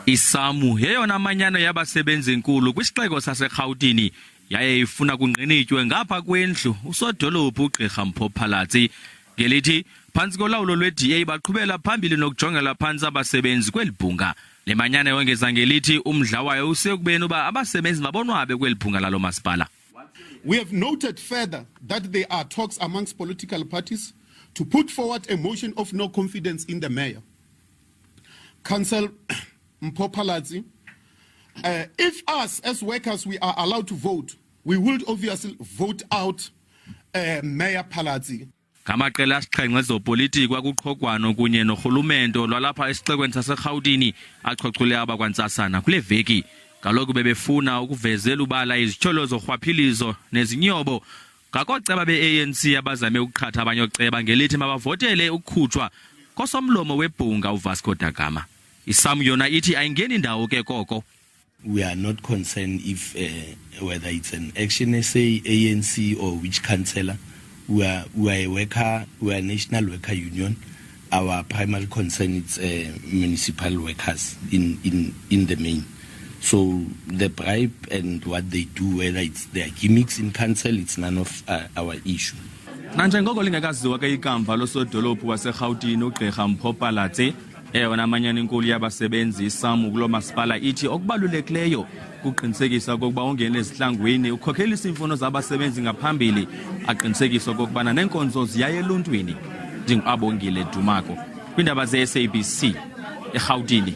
ISAMWU yeyona manyano yabasebenzi enkulu kwisixeko saseRhawutini yaye ifuna kungqinitywe ngapha kwendlu usodolophu uGqirha Mpho Phalatse ngelithi phantsi kolawulo lwe-DA baqhubela phambili nokujongela phantsi abasebenzi kweli bhunga. Le manyano yongeza ngelithi umdla wayo usekubeni uba abasebenzi mabonwabe kweli bhunga lalo masipala. We have noted further that there are talks amongst political parties to put forward a motion of no confidence in the mayor. Council Mpho Phalatse, if us as workers we are allowed to vote, we would obviously vote out Mayor Phalatse. Ngamaqela asixhenxe ezopolitiko akuqhogwano kunye norhulumento lwalapha esixekweni saseRhawutini achochule abakwantsasana kule veki. Kaloku bebefuna ukuvezela ubala izityholo zorhwaphilizo nezinyobo ngakooceba be-ANC abazame ukuqhatha abanye ooceba ngelithi mabavotele ukukhutshwa kosomlomo webhunga uVasco da Gama. ISAMWU yona ithi ayingeni ndawo ke koko. We are not concerned if whether it's an Action SA, ANC or which councillor. We are a worker, we are a national worker union. Our primary concern is municipal workers in the main. So the bribe and what they do, whether it's their gimmicks in council, it's none of our issue. Nanjengoko lingekaziwa ke ikamva losodolophu waseRhawutini uGqirha Mpho Phalatse, eyona manyano inkulu yabasebenzi iSAMWU kulo masipala ithi okubalulekileyo kuqinisekisa okokuba ungene ezihlangwini ukhokhelisa iimfuno zabasebenzi ngaphambili, aqinisekise okokubana neenkonzo ziya eluntwini. NdinguAbongile Dumako kwiindaba ze-SABC eRhawutini.